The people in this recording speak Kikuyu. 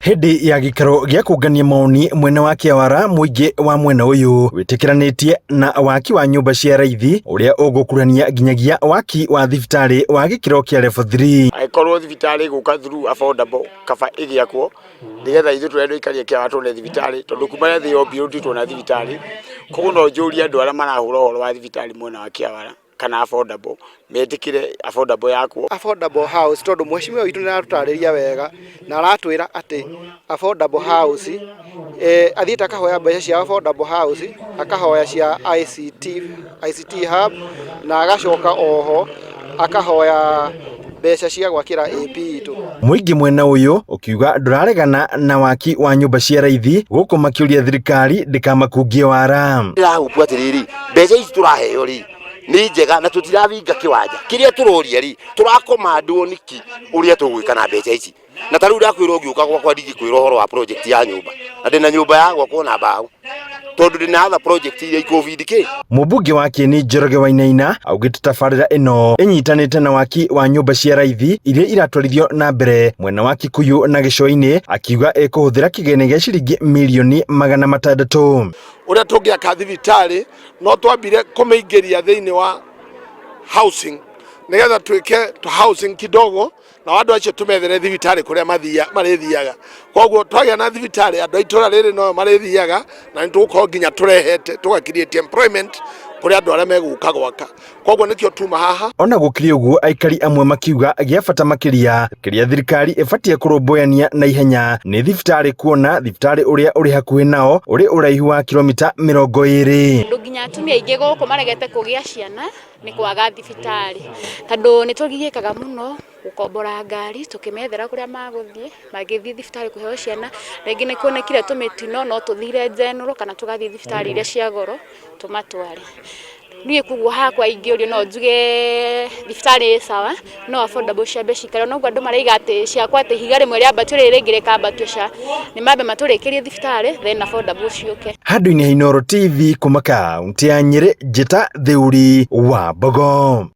Hĩndĩ ya gĩikaro gĩa kũngania mawoni mwena wa Kĩawara, mũingĩ wa mwena ũyũ wĩtĩkĩranĩtie na waki wa nyũmba cia raithi ũrĩa ũgũkuruhania nginyagia waki wa thibitarĩ wa gĩkĩro kĩa level 3. Angĩkorwo thibitarĩ ĩgũka through affordable, kaba ĩgĩakwo nĩgetha ithuĩ tũrĩa tũikarie Kĩawara tuone thibitarĩ, tondũ kuma rĩrĩa thĩ yombirwo tũtirĩ tuona thibitarĩ. Koguo no njũrie andũ arĩa marahũra ũhoro wa thibitarĩ mwena wa Kĩawara kana affordable, metĩkĩre affordable yakwo. Affordable house, tondũ mheshimiwa witũ nĩ aratũtarĩria wega na aratwĩra atĩ affordable house, athiĩte akahoya mbeca cia affordable house, akahoya cia ICT, ICT hub, na agacoka oho akahoya mbeca cia gwakĩra AP itũ. Mũingĩ mwena ũyũ ũkiuga ndũraregana na waki wa nyũmba cia raithi, gũkũ makĩũria thirikari ndĩkamakungie wara. Ndĩrahupu atĩrĩrĩ, mbeca ici tũraheo rĩ nĩ njega na tũtiraringa kĩwanja kĩrĩa tũroria rĩ, tũrakomandwo nĩkĩ ũrĩa tũgwĩka na mbeca ici? Na ta rĩu ndakwĩra, ũngĩũka gwakwa ndingĩkwĩra ũhoro wa project ya nyũmba, na ndĩna nyũmba ya gwakwo na mbaũ, tondũ ndĩna other project iria ikũbindi kĩ. Mũmbunge wa Kieni Njoroge Wainaina augĩte tabarĩra ĩno ĩnyitanĩte na waki wa nyũmba cia raithi iria iratwarithio na mbere mwena wa Kikuyu na Gĩcũa-inĩ, akiuga ĩkũhũthĩra kĩgĩna gĩa ciringi mirioni 600. Ũrĩa tũngĩaka thibitarĩ, no twambire kũmĩingĩria thĩinĩ wa housing, nĩgetha twĩke housing kidogo na andũ acio tũmethere thibitarĩ kũrĩa marĩthiaga. Koguo twagĩa na thibitarĩ, andũ a itũra rĩrĩ no marĩthiaga, na nĩ tũgũkorwo nginya tũrehete tũga create employment kũrĩ andũ arĩa megũka gwaka. Koguo nĩkĩo tuma haha. Ona gũkĩrĩ ũguo, aikari amwe makiuga gĩa bata makĩria kĩrĩa thirikari ĩbatiĩ kũrũmbũyania na ihenya nĩ thibitarĩ, kuona thibitarĩ ũrĩa ũrĩ hakuhĩ nao ũrĩ ũraihu wa kilomita 20. Tondũ nginya atumia aingĩ gũkũ maregete kũgĩa ciana nĩ kwaga thibitarĩ, tondũ nĩ tũgiĩkaga mũno gũkombora ngari tũkĩmethera kũrĩa magũthiĩ magĩthiĩ thibitarĩ kũheo ciana. Rĩngĩ nĩ kuonekire tũmĩtino, no tũthire general kana tũgathiĩ thibitarĩ iria cia goro tũmatware. Niĩ koguo hakwa ingĩũrio, no njuge thibitarĩ ĩ sawa, no affordable ciambe cikare. Ona ũguo andũ maraiga atĩ ciakwo, atĩ ihiga rĩmwe rĩambatio, rĩrĩ rĩngĩ rĩkambatio, ca nĩ mambe matũrĩkĩrie thibitarĩ, then affordable ciũke. Handũ-inĩ ha Inooro TV kuma kaunti ya Nyĩrĩ, njĩta Theuri wa Mbogo.